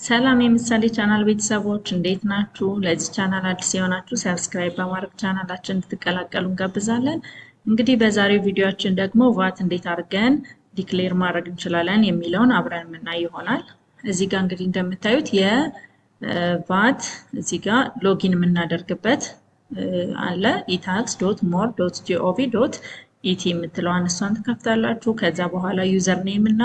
ሰላም የምሳሌ ቻናል ቤተሰቦች፣ እንዴት ናችሁ? ለዚህ ቻናል አዲስ የሆናችሁ subscribe በማድረግ ቻናላችን እንድትቀላቀሉ እንጋብዛለን። እንግዲህ በዛሬው ቪዲዮአችን ደግሞ ቫት እንዴት አድርገን declare ማድረግ እንችላለን የሚለውን አብረን የምናይ ይሆናል። እዚህ ጋር እንግዲህ እንደምታዩት የቫት እዚህ ጋር login የምናደርግበት አለ፣ etax.mor.gov.et የምትለዋን እሷን ትከፍታላችሁ። ከዛ በኋላ username እና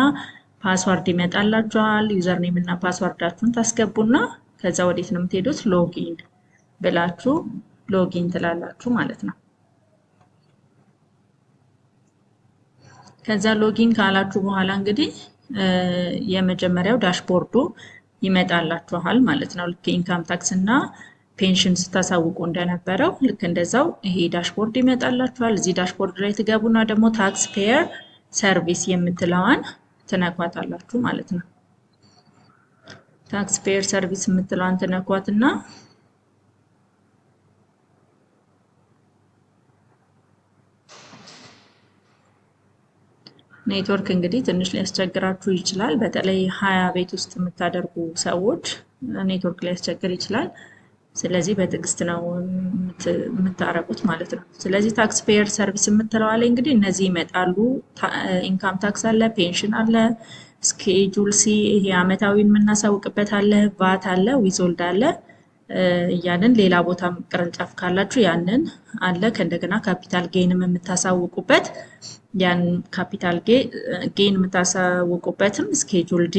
password ይመጣላችኋል። Username እና password ኣችሁን ታስገቡና ከዛ ወዴት ነው የምትሄዱት? Login ብላችሁ login ትላላችሁ ማለት ነው። ከዛ login ካላችሁ በኋላ እንግዲህ የመጀመሪያው dashboard ኡ ይመጣላችኋል ማለት ነው። ልክ income tax እና pension ስታሳውቁ እንደነበረው ልክ እንደዛው ይሄ dashboard ይመጣላችኋል። እዚህ dashboard ላይ ትገቡና ደግሞ taxpayer service የምትለዋን ትነኳታላችሁ ማለት ነው። Taxpayer service የምትለዋን ትነኳትና ኔትወርክ እንግዲህ ትንሽ ሊያስቸግራችሁ ይችላል። በተለይ 20 ቤት ውስጥ የምታደርጉ ሰዎች ኔትወርክ ሊያስቸግር ይችላል። ስለዚህ በትዕግስት ነው የምታረጉት ማለት ነው። ስለዚህ taxpayer service የምትለዋ ላይ እንግዲህ እነዚህ ይመጣሉ። Income tax አለ፣ pension አለ፣ Schedule C ይሄ አመታዊን የምናሳውቅበት አለ፣ ቫት አለ፣ withhold አለ እያንን ሌላ ቦታም ቅርንጫፍ ካላችሁ ያንን አለ። ከእንደገና capital gain ም የምታሳውቁበት፣ ያን capital gain የምታሳውቁበትም Schedule D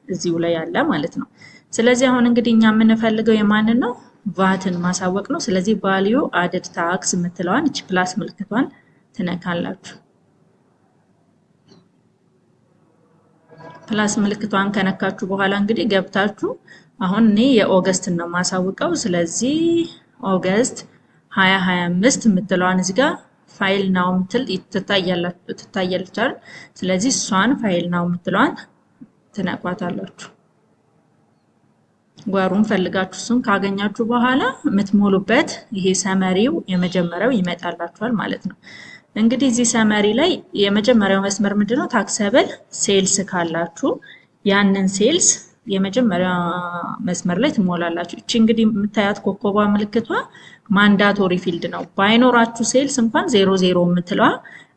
እዚሁ ላይ አለ ማለት ነው። ስለዚህ አሁን እንግዲህ እኛ የምንፈልገው የማንን ነው? ቫትን ማሳወቅ ነው። ስለዚህ value added tax የምትለዋን እቺ plus ምልክቷን ትነካላችሁ። Plus ምልክቷን ከነካችሁ በኋላ እንግዲህ ገብታችሁ አሁን እኔ የ August ን ነው የማሳውቀው። ስለዚህ August 2025 የምትለዋን እዚህ ጋር file now የምትል ትታያለች አይደል? ስለዚህ እሷን file now የምትለዋን ትነኳታላችሁ። ወሩን ፈልጋችሁ እሱን ካገኛችሁ በኋላ የምትሞሉበት ይሄ summary ው የመጀመሪያው ይመጣላችኋል ማለት ነው። እንግዲህ እዚህ summary ላይ የመጀመሪያው መስመር ምንድነው? Taxable sales ካላችሁ ያንን sales የመጀመሪያ መስመር ላይ ትሞላላችሁ። እቺ እንግዲህ የምታያት ኮከቧ ምልክቷ mandatory field ነው። ባይኖራችሁ sales እንኳን 00 የምትለዋ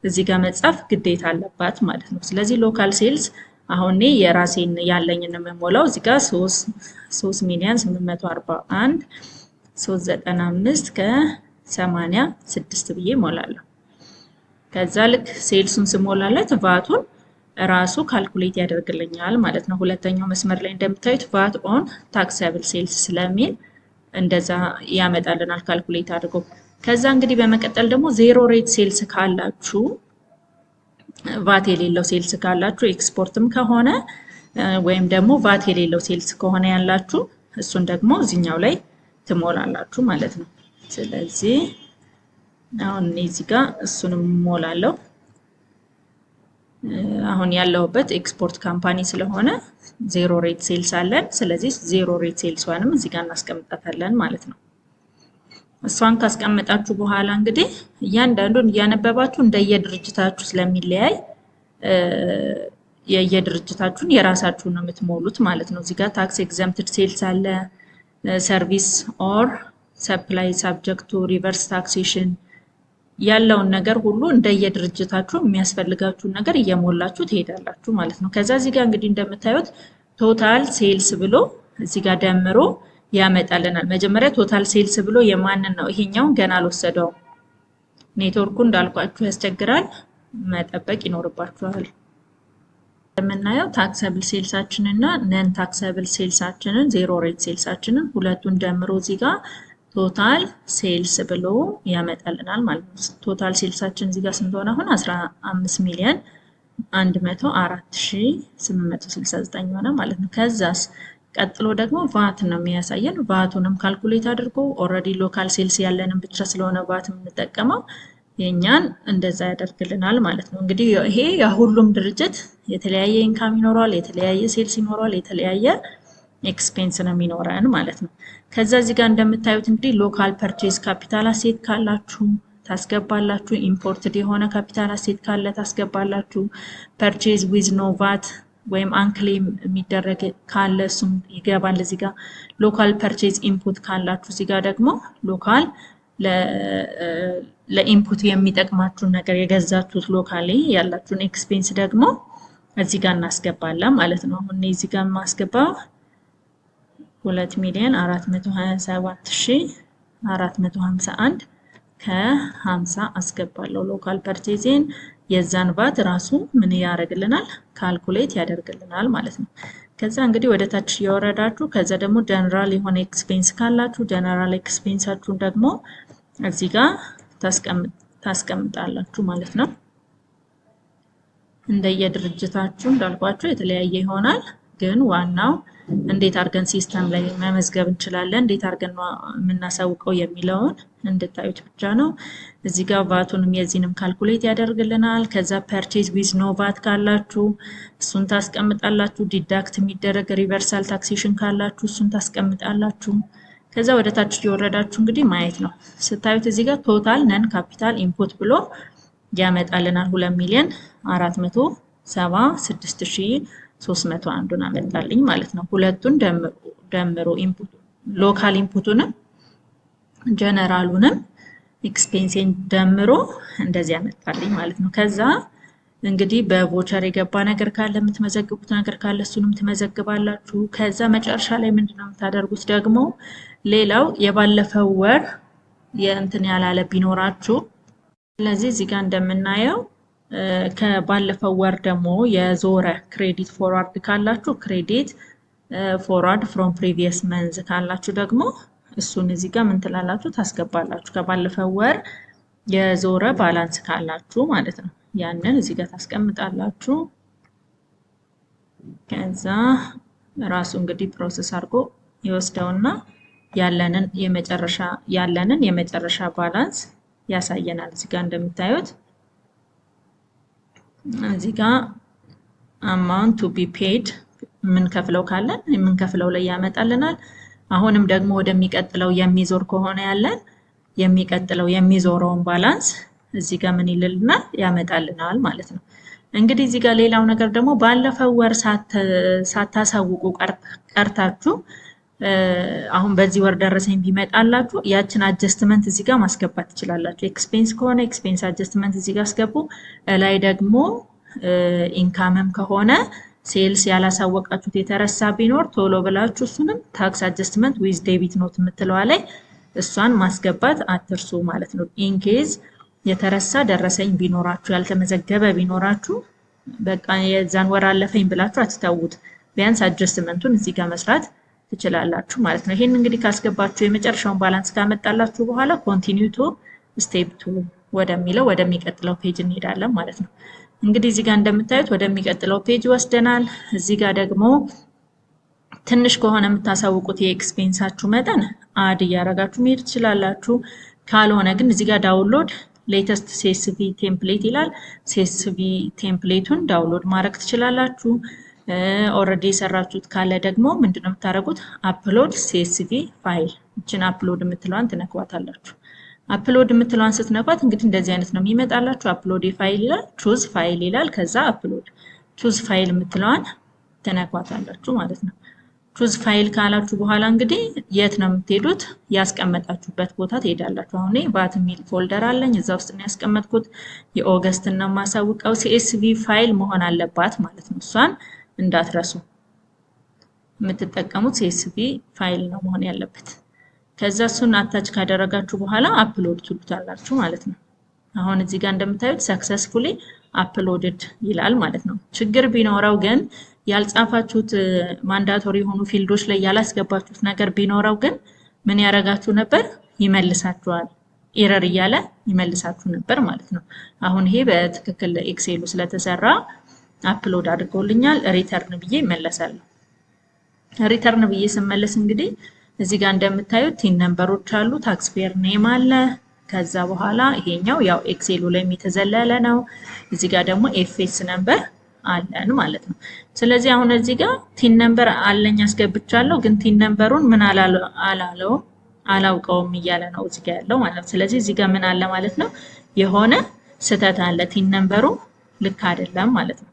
እዚህ ጋር መጻፍ ግዴታ አለባት ማለት ነው። ስለዚህ local sales አሁን እኔ የራሴን ያለኝን የምሞላው እዚህ ጋር 3 ሚሊዮን 841 395 ከ86 ብዬ እሞላለሁ። ከዛ ልክ sales ኡን ስሞላለት ቫቱን ራሱ calculate ያደርግልኛል ማለት ነው። ሁለተኛው መስመር ላይ እንደምታዩት VAT on taxable sales ስለሚል እንደዛ ያመጣልናል calculate አድርጎ። ከዛ እንግዲህ በመቀጠል ደግሞ zero rate sales ካላችሁ፣ ቫት የሌለው sales ካላችሁ፣ ኤክስፖርትም ከሆነ ወይም ደግሞ ቫት የሌለው sales ከሆነ ያላችሁ እሱን ደግሞ እዚህኛው ላይ ትሞላላችሁ ማለት ነው። ስለዚህ አሁን እኔ እዚህ ጋር እሱንም ሞላለሁ። አሁን ያለሁበት export company ስለሆነ zero rate sales አለን። ስለዚህ zero rate sales ኧንም እዚህ ጋር እናስቀምጣታለን ማለት ነው። እሷን ካስቀመጣችሁ በኋላ እንግዲህ እያንዳንዱን እያነበባችሁ እንደየድርጅታችሁ ስለሚለያይ የየድርጅታችሁን የራሳችሁን ነው የምትሞሉት ማለት ነው። እዚህ ጋር tax exempted sales አለ፣ service or supply subject to reverse taxation ያለውን ነገር ሁሉ እንደየድርጅታችሁ የሚያስፈልጋችሁን ነገር እየሞላችሁ ትሄዳላችሁ ማለት ነው። ከዛ እዚህ ጋር እንግዲህ እንደምታዩት total sales ብሎ እዚህ ጋር ደምሮ ያመጣልናል። መጀመሪያ total sales ብሎ የማንን ነው? ይሄኛውን ገና አልወሰደውም። ኔትወርኩ እንዳልኳችሁ ያስቸግራል፣ መጠበቅ ይኖርባችኋል። የምናየው taxable sales ኣችንን እና non taxable sales ኣችንን፣ zero rate sales ኣችንን ሁለቱን ደምሮ እዚህ ጋር total sales ብሎ ያመጣልናል ማለት ነው። Total sales ኣችን እዚህ ጋር ስንት ሆነ? አሁን 15 ሚሊዮን 104,869 ሆነ ማለት ነው። ከዛስ ቀጥሎ ደግሞ ቫት ነው የሚያሳየን። ቫቱንም calculate አድርጎ already local sales ያለንን ብቻ ስለሆነ ቫት የምንጠቀመው የእኛን እንደዛ ያደርግልናል ማለት ነው። እንግዲህ ይሄ የሁሉም ድርጅት የተለያየ income ይኖረዋል፣ የተለያየ sales ይኖረዋል፣ የተለያየ expense ነው የሚኖረን ማለት ነው። ከዛ እዚህ ጋር እንደምታዩት እንግዲህ local purchase capital asset ካላችሁ ታስገባላችሁ። Imported የሆነ capital asset ካለ ታስገባላችሁ። Purchase with no VAT ወይም unclaim የሚደረግ ካለ እሱም ይገባል እዚህ ጋር። Local purchase input ካላችሁ እዚህ ጋር ደግሞ local ለ input የሚጠቅማችሁን ነገር የገዛችሁት locally ያላችሁን expense ደግሞ እዚህ ጋር እናስገባለን ማለት ነው። አሁን እዚህ ጋር የማስገባው 2,427,451.50 አስገባለሁ። Local purchase ኤን የዛን ቫት ራሱ ምን ያደርግልናል? Calculate ያደርግልናል ማለት ነው። ከዛ እንግዲህ ወደ ታች እየወረዳችሁ ከዛ ደግሞ ጀነራል የሆነ expense ካላችሁ general expense ኣችሁን ደግሞ እዚህ ጋር ታስቀምጣላችሁ ማለት ነው። እንደየድርጅታችሁ እንዳልኳችሁ የተለያየ ይሆናል። ግን ዋናው እንዴት አድርገን system ላይ መመዝገብ እንችላለን፣ እንዴት አድርገን የምናሳውቀው የሚለውን እንድታዩት ብቻ ነው። እዚህ ጋር ቫቱንም የዚህንም calculate ያደርግልናል። ከዛ purchase with no VAT ካላችሁ እሱን ታስቀምጣላችሁ። Deduct የሚደረግ reversal taxation ካላችሁ እሱን ታስቀምጣላችሁ። ከዛ ወደ ታች እየወረዳችሁ እንግዲህ ማየት ነው። ስታዩት እዚህ ጋር total non capital input ብሎ ያመጣልናል። 2,476,301ን አመጣልኝ ማለት ነው። ሁለቱን ደምሮ input local input ኡንም general ኡንም expense ኤን ደምሮ እንደዚህ ያመጣልኝ ማለት ነው። ከዛ እንግዲህ በ voucher የገባ ነገር ካለ፣ የምትመዘግቡት ነገር ካለ እሱንም ትመዘግባላችሁ። ከዛ መጨረሻ ላይ ምንድነው የምታደርጉት ደግሞ ሌላው የባለፈው ወር የእንትን ያላለ ቢኖራችሁ፣ ስለዚህ እዚህ ጋር እንደምናየው ከባለፈው ወር ደግሞ የዞረ credit forward ካላችሁ፣ credit forward from previous month ካላችሁ ደግሞ እሱን እዚህ ጋር ምን ትላላችሁ? ታስገባላችሁ። ከባለፈው ወር የዞረ balance ካላችሁ ማለት ነው። ያንን እዚህ ጋር ታስቀምጣላችሁ። ከዛ ራሱ እንግዲህ process አድርጎ ይወስደውና ያለንን የመጨረሻ balance ያሳየናል። እዚህ ጋር እንደምታዩት እዚህ ጋር amount to be paid የምንከፍለው ካለን የምንከፍለው ላይ ያመጣልናል። አሁንም ደግሞ ወደሚቀጥለው የሚዞር ከሆነ ያለን የሚቀጥለው የሚዞረውን balance እዚህ ጋር ምን ይልልናል? ያመጣልናል ማለት ነው። እንግዲህ እዚህ ጋር ሌላው ነገር ደግሞ ባለፈው ወር ሳታሳውቁ ቀርታችሁ አሁን በዚህ ወር ደረሰኝ ቢመጣላችሁ ያችን adjustment እዚህ ጋር ማስገባት ትችላላችሁ። Expense ከሆነ expense adjustment እዚህ ጋር አስገቡ። ላይ ደግሞ income ም ከሆነ sales ያላሳወቃችሁት የተረሳ ቢኖር ቶሎ ብላችሁ እሱንም tax adjustment with debit note የምትለዋ ላይ እሷን ማስገባት አትርሱ ማለት ነው። In case የተረሳ ደረሰኝ ቢኖራችሁ፣ ያልተመዘገበ ቢኖራችሁ፣ በቃ የዛን ወር አለፈኝ ብላችሁ አትተዉት። ቢያንስ adjustment ኡን እዚህ ጋር መስራት ትችላላችሁ ማለት ነው። ይሄን እንግዲህ ካስገባችሁ የመጨረሻውን balance ካመጣላችሁ በኋላ continue to step two ወደሚለው ወደሚቀጥለው page እንሄዳለን ማለት ነው። እንግዲህ እዚህ ጋር እንደምታዩት ወደሚቀጥለው page ወስደናል። እዚህ ጋር ደግሞ ትንሽ ከሆነ የምታሳውቁት የ expense ኣችሁ መጠን add እያደረጋችሁ መሄድ ትችላላችሁ። ካልሆነ ግን እዚህ ጋር download latest CSV template ይላል። CSV template ኡን download ማድረግ ትችላላችሁ። Already የሰራችሁት ካለ ደግሞ ምንድነው የምታደርጉት? Upload CSV file፣ ይችን upload የምትለዋን ትነኳታላችሁ። Upload የምትለዋን ስትነኳት እንግዲህ እንደዚህ አይነት ነው የሚመጣላችሁ። Upload file ይላል፣ choose file ይላል። ከዛ upload choose file የምትለዋን ትነኳታላችሁ ማለት ነው። Choose file ካላችሁ በኋላ እንግዲህ የት ነው የምትሄዱት? ያስቀመጣችሁበት ቦታ ትሄዳላችሁ። አሁን ቫት የሚል folder አለኝ፣ እዛ ውስጥ ነው ያስቀመጥኩት። የ August ነው የማሳውቀው። CSV file መሆን አለባት ማለት ነው። እሷን እንዳትረሱ። የምትጠቀሙት CSV file ነው መሆን ያለበት። ከዛ እሱን attach ካደረጋችሁ በኋላ upload ትሉታላችሁ ማለት ነው። አሁን እዚህ ጋር እንደምታዩት successfully uploaded ይላል ማለት ነው። ችግር ቢኖረው ግን፣ ያልጻፋችሁት mandatory የሆኑ field ኦች ላይ ያላስገባችሁት ነገር ቢኖረው ግን ምን ያደርጋችሁ ነበር? ይመልሳችኋል። Error እያለ ይመልሳችሁ ነበር ማለት ነው። አሁን ይሄ በትክክል Excel ኡ ስለተሰራ upload አድርጎልኛል። Return ብዬ እመለሳለሁ። Return ብዬ ስመለስ እንግዲህ እዚህ ጋር እንደምታዩት TIN number ኦች አሉ፣ taxpayer name አለ። ከዛ በኋላ ይሄኛው ያው Excel ኡ ላይም የተዘለለ ነው። እዚህ ጋር ደግሞ FS number አለን ማለት ነው። ስለዚህ አሁን እዚህ ጋር TIN number አለኝ አስገብቻለሁ፣ ግን TIN number ኡን ምን አላለውም፣ አላውቀውም እያለ ነው እዚህ ጋር ያለው ማለት ነው። ስለዚህ እዚህ ጋር ምን አለ ማለት ነው? የሆነ ስህተት አለ። TIN number ኡ ልክ አይደለም ማለት ነው።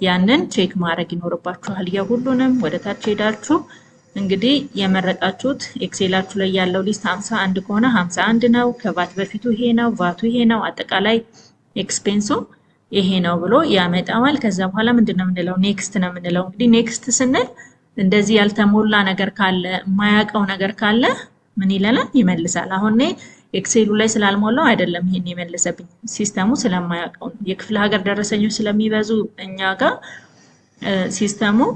ያንን check ማድረግ ይኖርባችኋል። የሁሉንም ወደ ታች ሄዳችሁ እንግዲህ የመረጣችሁት Excel ኣችሁ ላይ ያለው list 51 ከሆነ 51 ነው። ከቫት በፊቱ ይሄ ነው፣ ቫቱ ይሄ ነው፣ አጠቃላይ expense ኡ ይሄ ነው ብሎ ያመጣዋል። ከዛ በኋላ ምንድን ነው የምንለው? Next ነው የምንለው። እንግዲህ next ስንል እንደዚህ ያልተሞላ ነገር ካለ፣ የማያውቀው ነገር ካለ ምን ይለናል? ይመልሳል። አሁን እኔ Excel ኡ ላይ ስላልሞላው አይደለም ይሄን የመለሰብኝ፣ system ኡ ስለማያውቀው ነው። የክፍለ ሀገር ደረሰኞች ስለሚበዙ እኛ ጋር system ኡ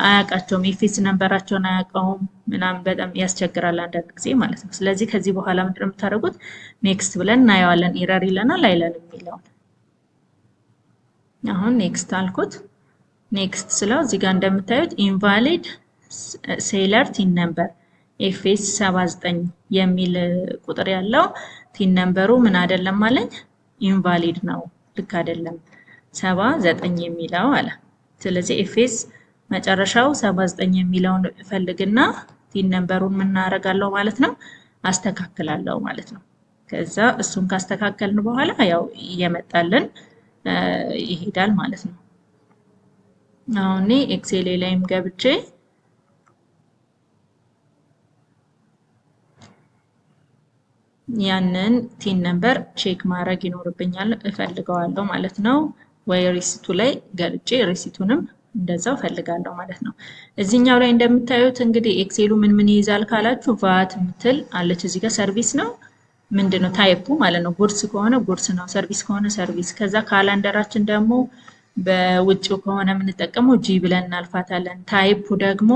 አያውቃቸውም። FS number ኣቸውን አያውቀውም ምናምን፣ በጣም ያስቸግራል አንዳንድ ጊዜ ማለት ነው። ስለዚህ ከዚህ በኋላ ምንድን ነው የምታደርጉት? Next ብለን እናየዋለን። Error ይለናል አይለንም የሚለውን። አሁን next አልኩት። Next ስለው እዚህ ጋር እንደምታዩት invalid seller TIN number FS 79 የሚል ቁጥር ያለው TIN number ኡ ምን አይደለም አለኝ፣ invalid ነው፣ ልክ አይደለም 79 የሚለው አለ። ስለዚህ FS መጨረሻው 79 የሚለውን እፈልግና TIN number ኡን ምን አደርጋለሁ ማለት ነው፣ አስተካክላለሁ ማለት ነው። ከዛ እሱን ካስተካከልን በኋላ ያው እየመጣልን ይሄዳል ማለት ነው። አሁን እኔ Excel ኤ ላይም ገብቼ ያንን TIN number check ማድረግ ይኖርብኛል፣ እፈልገዋለሁ ማለት ነው። ወይ receipt ኡ ላይ ገልጬ receipt ኡንም እንደዛው እፈልጋለሁ ማለት ነው። እዚህኛው ላይ እንደምታዩት እንግዲህ Excel ኡ ምን ምን ይይዛል ካላችሁ ቫት የምትል አለች እዚህ ጋር፣ service ነው ምንድን ነው type ኡ ማለት ነው። Goods ከሆነ goods ነው፣ service ከሆነ service። ከዛ calendar ኣችን ደግሞ በውጭው ከሆነ የምንጠቀመው G ብለን እናልፋታለን። Type ኡ ደግሞ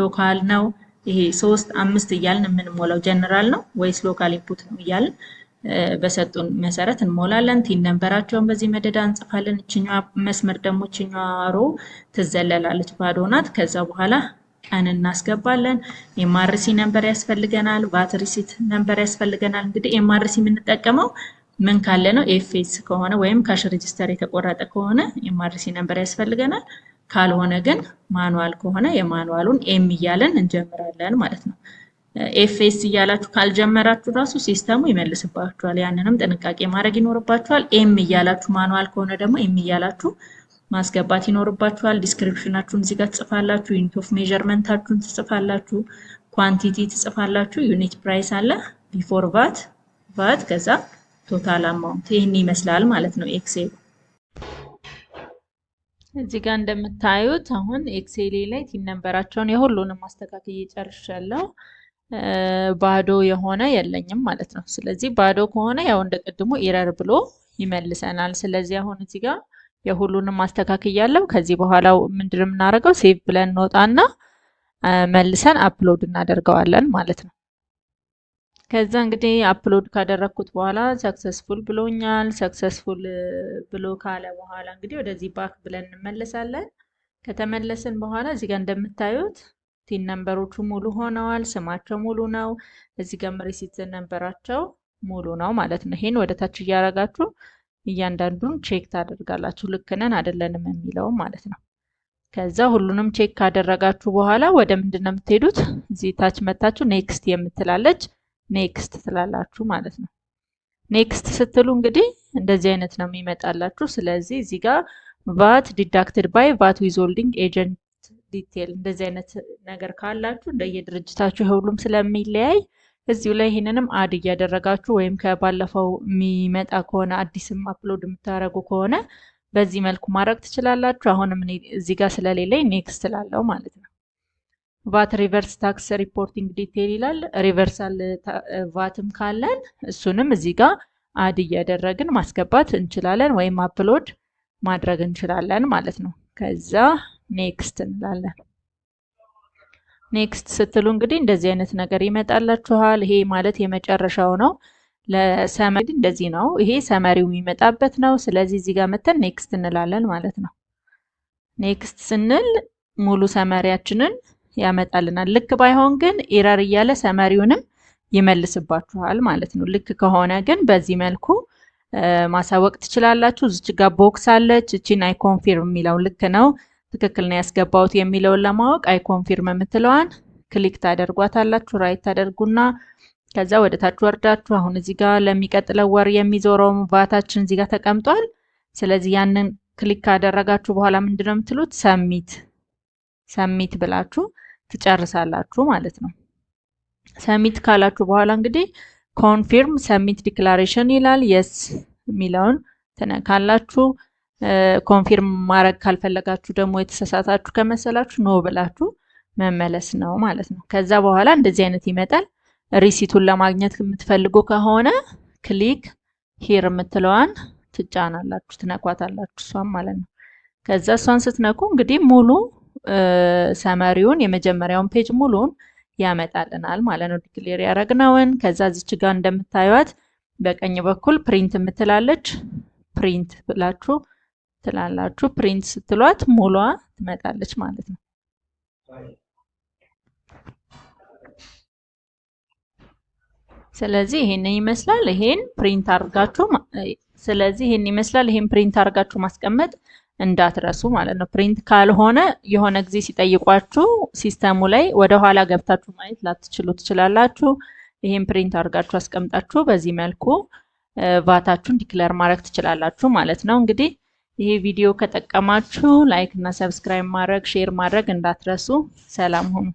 local ነው፣ ይሄ ሶስት አምስት እያልን የምንሞላው ጀነራል ነው ወይስ local input ነው እያልን በሰጡን መሰረት እንሞላለን። TIN number ኣቸውን በዚህ መደዳ እንጽፋለን። እችኛዋ መስመር ደግሞ እችኛዋ row ትዘለላለች፣ ባዶ ናት። ከዛ በኋላ ቀን እናስገባለን። MRC number ያስፈልገናል። VAT receipt number ያስፈልገናል። እንግዲህ MRC የምንጠቀመው ምን ካለ ነው? FS ከሆነ ወይም cash register የተቆረጠ ከሆነ MRC number ያስፈልገናል። ካልሆነ ግን manual ከሆነ የ manual ኡን M እያለን እንጀምራለን ማለት ነው። FS እያላችሁ ካልጀመራችሁ ራሱ system ኡ ይመልስባችኋል። ያንንም ጥንቃቄ ማድረግ ይኖርባችኋል። M እያላችሁ manual ከሆነ ደግሞ M እያላችሁ ማስገባት ይኖርባችኋል። Description ኣችሁን እዚህ ጋር ትጽፋላችሁ። Unit of measurement ኣችሁን ትጽፋላችሁ። Quantity ትጽፋላችሁ። Unit price አለ፣ before VAT፣ VAT፣ ከዛ total amount። ይህን ይመስላል ማለት ነው Excel። እዚህ ጋር እንደምታዩት አሁን Excel ኤ ላይ TIN number ኣቸውን የሁሉንም ማስተካከል ጨርሻለሁ። ባዶ የሆነ የለኝም ማለት ነው። ስለዚህ ባዶ ከሆነ ያው እንደ ቅድሙ error ብሎ ይመልሰናል። ስለዚህ አሁን እዚህ ጋር የሁሉንም ማስተካከል። ከዚህ በኋላ ምንድን የምናደርገው? Save ብለን እንወጣና መልሰን upload እናደርገዋለን ማለት ነው። ከዛ እንግዲህ upload ካደረግኩት በኋላ successful ብሎኛል። Successful ብሎ ካለ በኋላ እንግዲህ ወደዚህ back ብለን እንመለሳለን። ከተመለስን በኋላ እዚህ ጋር እንደምታዩት TIN number ኦቹ ሙሉ ሆነዋል። ስማቸው ሙሉ ነው። እዚህ ጋር receipt number ኣቸው ሙሉ ነው ማለት ነው። ይሄን ወደ ታች እያደረጋችሁ እያንዳንዱን check ታደርጋላችሁ፣ ልክ ነን አይደለንም የሚለው ማለት ነው። ከዛ ሁሉንም check ካደረጋችሁ በኋላ ወደ ምንድን ነው የምትሄዱት? እዚህ ታች መታችሁ next የምትላለች next ትላላችሁ ማለት ነው። Next ስትሉ እንግዲህ እንደዚህ አይነት ነው የሚመጣላችሁ። ስለዚህ እዚህ ጋር VAT deducted by VAT withholding agent detail እንደዚህ አይነት ነገር ካላችሁ እንደየድርጅታችሁ ሁሉም ስለሚለያይ እዚሁ ላይ ይህንንም add እያደረጋችሁ ወይም ከባለፈው የሚመጣ ከሆነ አዲስም upload የምታደርጉ ከሆነ በዚህ መልኩ ማድረግ ትችላላችሁ። አሁንም እዚህ ጋር ስለሌለኝ next እላለሁ ማለት ነው። VAT reverse tax reporting detail ይላል። Reversal VAT ም ካለን እሱንም እዚህ ጋር add እያደረግን ማስገባት እንችላለን ወይም upload ማድረግ እንችላለን ማለት ነው። ከዛ next እንላለን። Next ስትሉ እንግዲህ እንደዚህ አይነት ነገር ይመጣላችኋል። ይሄ ማለት የመጨረሻው ነው። ለ summary እንደዚህ ነው። ይሄ summary ው የሚመጣበት ነው። ስለዚህ እዚህ ጋር መተን next እንላለን ማለት ነው። Next ስንል ሙሉ summary ያችንን ያመጣልናል። ልክ ባይሆን ግን error እያለ summary ውንም ይመልስባችኋል ማለት ነው። ልክ ከሆነ ግን በዚህ መልኩ ማሳወቅ ትችላላችሁ። እዚች ጋር box አለች። እቺን I confirm የሚለው ልክ ነው ትክክል ነው ያስገባሁት የሚለውን ለማወቅ I confirm የምትለዋን click ታደርጓታላችሁ። Right ታደርጉና ከዛ ወደ ታች ወርዳችሁ አሁን እዚህ ጋር ለሚቀጥለው ወር የሚዞረው ቫታችን እዚህ ጋር ተቀምጧል። ስለዚህ ያንን Click ካደረጋችሁ በኋላ ምንድነው የምትሉት? Submit submit ብላችሁ ትጨርሳላችሁ ማለት ነው። Submit ካላችሁ በኋላ እንግዲህ confirm submit declaration ይላል። Yes የሚለውን ትነካላችሁ። Confirm ማድረግ ካልፈለጋችሁ ደግሞ የተሳሳታችሁ ከመሰላችሁ no ብላችሁ መመለስ ነው ማለት ነው። ከዛ በኋላ እንደዚህ አይነት ይመጣል። Receipt ኡን ለማግኘት የምትፈልጉ ከሆነ click here የምትለዋን ትጫናላችሁ፣ ትነኳታላችሁ እሷን ማለት ነው። ከዛ እሷን ስትነኩ እንግዲህ ሙሉ summary ውን የመጀመሪያውን page ሙሉውን ያመጣልናል ማለት ነው። Declare ያደረግነውን። ከዛ እዚች ጋር እንደምታዩት በቀኝ በኩል print የምትላለች፣ print ብላችሁ ትላላችሁ። Print ስትሏት ሙሏ ትመጣለች ማለት ነው። ስለዚህ ይሄንን ይመስላል። ይሄን print አድርጋችሁ ስለዚህ ይሄን ይመስላል። ይሄን print አድርጋችሁ ማስቀመጥ እንዳትረሱ ማለት ነው። Print ካልሆነ የሆነ ጊዜ ሲጠይቋችሁ system ኡ ላይ ወደ ኋላ ገብታችሁ ማየት ላትችሉ ትችላላችሁ። ይሄን print አድርጋችሁ አስቀምጣችሁ በዚህ መልኩ ቫታችሁን declare ማድረግ ትችላላችሁ ማለት ነው። እንግዲህ ይሄ ቪዲዮ ከጠቀማችሁ like እና subscribe ማድረግ፣ share ማድረግ እንዳትረሱ። ሰላም ሁኑ።